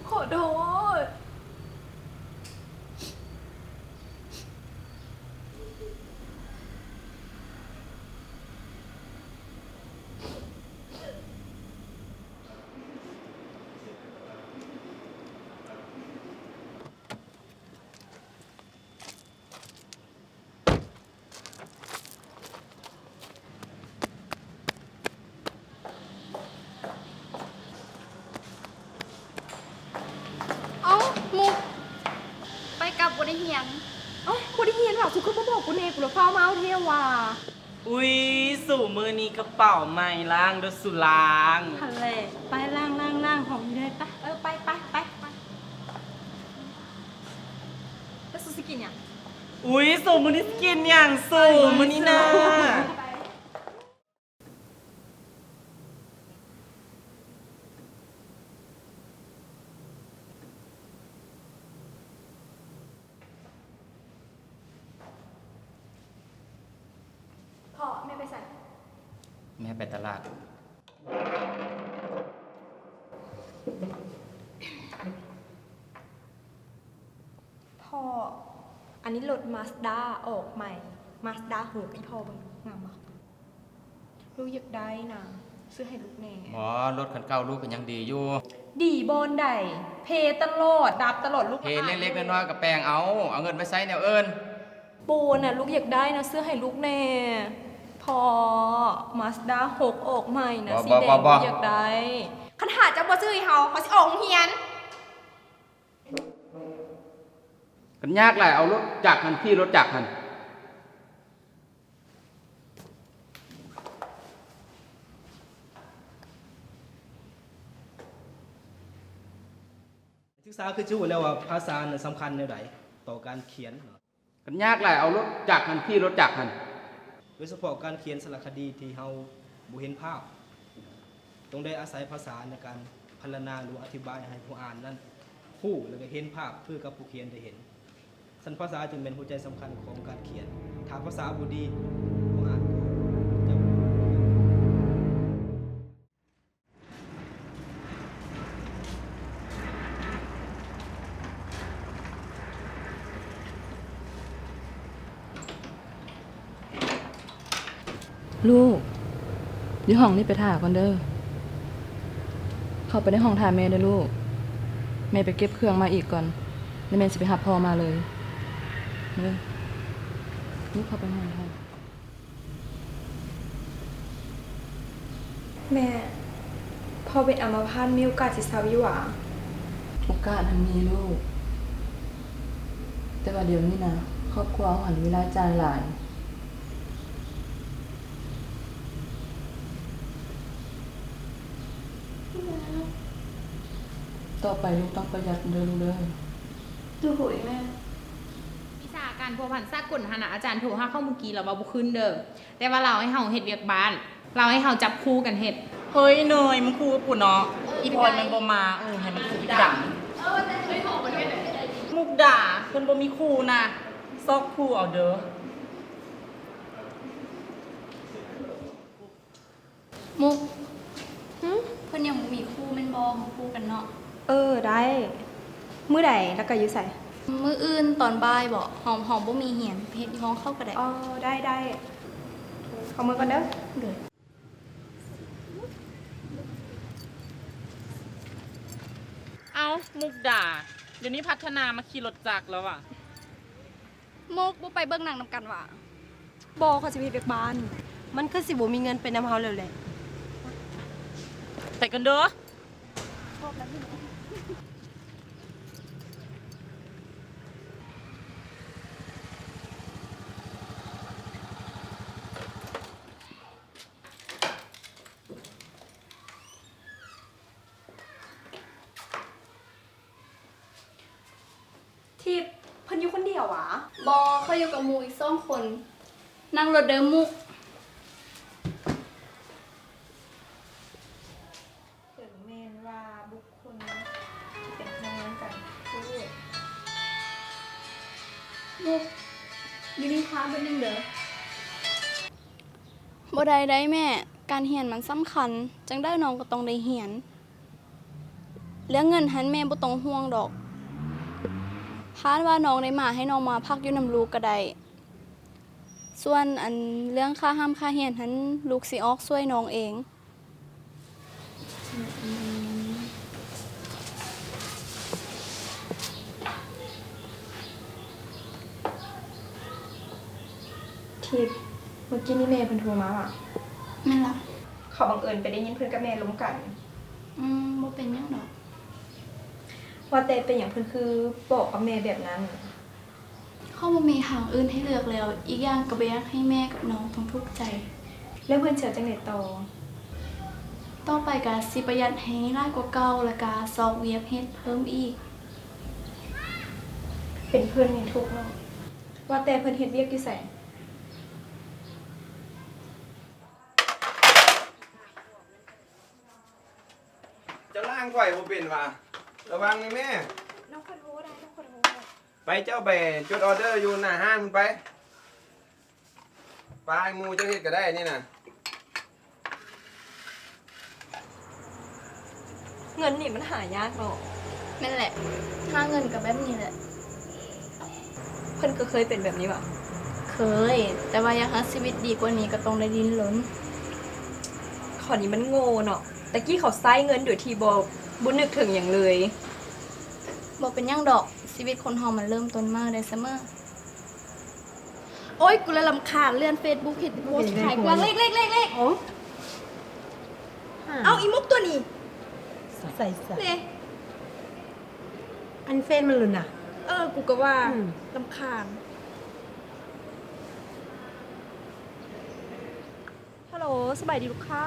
ຂໍໂທດ. ເອົ້າ ມຸກ ໄປກັບບໍ່ໄດ້ຮຽນ. ເອົ້າ ບໍ່ໄດ້ຮຽນຫວາ? ສຸຄືບໍ່ບອກກູແດ່ ກູລະຟ້າວມາເອົາແທ້ຫວາ. ອຸຍ ສຸມື້ນີ້ກະເປົາໃໝ່ ລ້າງເດີ້ ສຸລ້າງ. ຫັ້ນແຫຼະ ໄປລ້າງ ລ້າງ ລ້າງຫ້ອງນີ້ເລີຍ ໄປ. ເອີ ໄປ ໄປ ໄປ ໄປ. ແລ້ວສຸຊິກິນຫຍັງ? ອຸຍ ສຸມື້ນີ້ຊິກິນຫຍັງ? ສຸ ມື້ນີ້ນະ. ພໍ່ ແມ່ໄປໃສ? ແມ່ໄປຕະຫຼາດ. ພໍ່ ອັນນີ້ລົດມາສດ້າອອກໃໝ່ ມາສດ້າຫົກ ອີ່ພໍ່ເບິ່ງດູ ງາມບໍ່? ລູກຢາກໄດ້ນະ ຊື້ໃຫ້ລູກແດ່. ບໍ່ ລົດຄັນເກົ່າລູກກະຍັງດີຢູ່. ດີບ່ອນໃດ? ເພຕະຫຼອດ ດັບຕະຫຼອດ ລູກ ເພເລັກໆນ້ອຍໆກະແປງເອົາ ເອົາເງິນໄປໃຊ້ແນວອື່ນ. ປູນະ ລູກຢາກໄດ້ນະ ຊື້ໃຫ້ລູກແດ່. ພໍ່ ມາສດ້າຫົກອອກໃໝ່ນະ ສີແດງ ລູກຢາກໄດ້. ຄັນຖ້າເຈົ້າບໍ່ຊື້ໃຫ້ເຮົາ ເຮົາຊິອອກໂຮງຮຽນ. ຄັນຍາກຫຼາຍ ເອົາລົດຈັກຫັ້ນ ຂີ່ລົດຈັກຫັ້ນ. ນັກສຶກສາຄືຊິຮູ້ແລ້ວວ່າພາສານັ້ນສຳຄັນແນວໃດຕໍ່ການຂຽນເນາະ. ຄັນຍາກຫຼາຍ ເອົາລົດຈັກຫັ້ນ ຂີ່ລົດຈັກຫັ້ນ. ໂດຍສະເພາະການຂຽນສາລະຄະດີທີ່ເຮົາບໍ່ເຫັນພາບ ຕ້ອງໄດ້ອາໄສພາສາໃນການພັນລະນາ ຫຼື ອະທິບາຍໃຫ້ຜູ້ອ່ານນັ້ນຮູ້ ແລະ ກະເຫັນພາບຄືກັບຜູ້ຂຽນໄດ້ເຫັນ. ຊັ້ນພາສາຈຶ່ງແມ່ນຫົວໃຈສຳຄັນຂອງການຂຽນ. ຖ້າພາສາບໍ່ດີ ຜູ້ອ່ານກໍຈະ ລູກ ຢູ່ຫ້ອງນີ້ໄປຖ້າກ່ອນເດີ້. ເຂົ້າໄປໃນຫ້ອງຖ້າແມ່ເດີ້ລູກ. ແມ່ໄປເກັບເຄື່ອງມາອີກກ່ອນ ແລ້ວແມ່ຊິໄປຮັບພໍ່ມາເລີຍເດີ້. ລູກເຂົ້າໄປຫ້ອງຖ້າ. ແມ່ ພໍ່ເປັນອາມະພາດ ມີໂອກາດຊິເຊົາຢູ່ຫວາ? ໂອກາດຫັ້ນມີລູກ ແຕ່ວ່າດຽວນີ້ນະ ຄອບຄົວເຮົາຫັ້ນມີລາຍຈ່າຍຫຼາຍ. ຕໍ່ໄປລູກຕ້ອງປະຢັດເດີ້ລູກເດີ້. ໂດຍແມ່. ວິຊາການພົວພັນສາກົນຫັ້ນນະ ອາຈານໂທຫາເຂົາມື້ກີ້ ລາວວ່າບໍ່ຂຶ້ນເດີ້. ແຕ່ວ່າລາວໃຫ້ເຮົາເຮັດວຽກບ້ານ ລາວໃຫ້ເຮົາຈັບຄູ່ກັນເຮັດ. ເຮີຍເນຍ ມາຄູ່ກັບກູເນາະ. ອີ່ພອຍມັນບໍ່ມາ ເອີ ໃຫ້ມັນຄູ່ອີ່ດຳ. ມຸກດາ ເພິ່ນບໍ່ມີຄູ່ນະ ຊອກຄູ່ເອົາເດີ້. ມຸກ ຫຶ? ເພິ່ນຍັງບໍ່ມີຄູ່ແມ່ນບໍ່? ເຮົາຄູ່ກັນເນາະ. ເອີ ໄດ້. ມື້ໃດ ແລ້ວກະຢູ່ໃສ? ມື້ອື່ນຕອນບ່າຍບໍ? ເຮົາ ເຮົາບໍ່ມີຮຽນ ເຮັດຢູ່ຫ້ອງເຂົາກະໄດ້. ອໍ ໄດ້ ໄດ້. ເຂົ້າເມືອກ່ອນເດີ້. ໂດຍ. ເອົ້າ ມຸກດາ ດຽວນີ້ພັດທະນາມາຂີ່ລົດຈັກແລ້ວຫວາ? ມຸກ ບໍ່ໄປເບິ່ງໜັງນຳກັນຫວາ? ບໍ່ ຂ້ອຍຊິໄປເຮັດວຽກບ້ານ. ມັນຄືຊິບໍ່ມີເງິນໄປນຳເຮົາແລ້ວແຫຼະ. ໄປກ່ອນເດີ້. ທິບ ເພິ່ນຢູ່ຄົນດຽວຫວາ? ບໍ່ ເຂົາຢູ່ກັບໝູ່ອີກສອງຄົນ. ນັ່ງລົດເດີ້ມຸກ. ເຖິງແມ່ນວ່າບຸກຄົນທີ່ເປັນພະນັກງານການທູດ. ມຸກ ຢູ່ນີ້ຖ້າແປັບໜຶ່ງເດີ້. ບໍ່ໄດ້ໄດ໋ແມ່ ການຮຽນມັນສຳຄັນ ຈັ່ງໃດນ້ອງກໍຕ້ອງໄດ້ຮຽນ. ເລື່ອງເງິນຫັ້ນແມ່ບໍ່ຕ້ອງຫ່ວງດອກ. ຖ້າວ່ານ້ອງໄດ້ມາ ໃຫ້ນ້ອງມາພັກຢູ່ນຳລູກກໍໄດ້. ສ່ວນອັນເລື່ອງຄ່າຮ່ຳຄ່າຮຽນຫັ້ນ ລູກຊິອອກຊ່ວຍນ້ອງເອງ. ທິບ, ມື້ກີ້ນີ້ແມ່ເພິ່ນໂທມາຫວາ? ແມ່ນລະ. ເຂົາບັງເອີນໄປໄດ້ຍິນເພິ່ນກັບແມ່ລົມກັນ. ອືມ, ບໍ່ເປັນຫຍັງດອກ. ວ່າແຕ່ເປັນຫຍັງເພິ່ນຄືບອກກັບແມ່ແບບນັ້ນ? ເຮົາບໍ່ມີທາງອື່ນໃຫ້ເລືອກແລ້ວ, ອີກຢ່າງກໍບໍ່ຢາກໃຫ້ແມ່ກັບນ້ອງຕ້ອງທຸກໃຈ. ແລ້ວເພິ່ນຊິເຮັດຈັ່ງໃດຕໍ່? ຕໍ່ໄປກໍຊິປະຢັດໃຫ້ຫຼາຍກວ່າເກົ່າ ແລ້ວກໍຊອກວຽກເຮັດເພີ່ມອີກ. ເປັນເພິ່ນນີ້ທຸກເນາະ. ວ່າແຕ່ເພິ່ນເຮັດວຽກຢູ່ໃສ? ເຈົ້າລ້າງຖ້ວຍບໍ່ເປັນຫວາ? ລະວັງແດ່ແມ່. ນ້ອງຂໍໂທດໄດ໋, ນ້ອງຂໍໂທດ. ໄປ, ເຈົ້າໄປຈົດອໍເດີຢູ່ໜ້າຮ້ານພຸ້ນໄປ. ໄປ, ໝູ່ເຈົ້າເຮັດກໍໄດ້ນີ້ນະ. ເງິນນີ້ມັນຫາຍາກເນາະ. ແມ່ນແຫຼະ, ຫາເງິນກໍແບບນີ້ແຫຼະ. ເພິ່ນກໍເຄີຍເປັນແບບນີ້ຫວາ? ເຄີຍ, ແຕ່ວ່າຢາກໃຫ້ຊີວິດດີກວ່ານີ້ກໍຕ້ອງໄດ້ດີ້ນລົນ. ເຂົານີ້ມັນໂງ່ເນາະ, ແຕ່ກີ້ເຂົາໃຊ້ເງິນໂດຍທີ່ບໍ່, ບໍ່ນຶກເຖິງຫຍັງເລີຍ. ບໍ່ເປັນຫຍັງດອກ, ຊີວິດຄົນເຮົາມັນເລີ່ມຕົ້ນໃໝ່ໄດ້ສະເໝີ. ໂອ້ຍ ກູລະລຳຄານເລື່ອນເຟສບຸກ ເຫັນໂພສຂາຍເຄື່ອງ ເລກ ເລກ ເລກ ເລກ. ໂອ້ ເອົາອີໝົກຕົວນີ້ ໃສ່ ໃສ່ ເດ້. ອັນເຟສມັນຫຼຸນນະ. ເອີ ກູກໍວ່າ ອືມ ລຳຄານ. ຮັລໂຫຼ ສະບາຍດີລູກຄ້າ.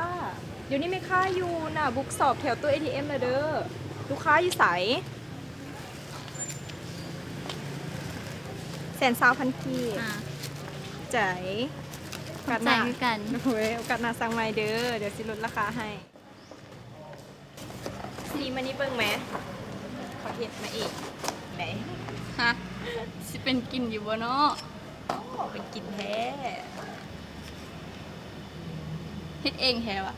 ດຽວນີ້ແມ່ຄ້າຢູ່ໜ້າບຸກສອບແຖວຕູ້ເອທີເອັມແລ້ວເດີ. ລູກຄ້າຢູ່ໃສ? ແສນຊາວພັນກີບ. ອາ ໃຈ. ຂອບໃຈຄືກັນ. ໂອ້ຍ ໂອກາດໜ້າສັ່ງໃໝ່ເດີ. ດຽວຊິຫຼຸດລາຄາໃຫ້. ຊີມມານີ້ເບິ່ງແມ. ເຂົາເຮັດມາເອງໃດ. ຮະ ຊິເປັນກິນຢູ່ບໍ່ເນາະ? ໂອ້ ເປັນກິນແທ້. ເຮັດເອງແທ້ຫວາ?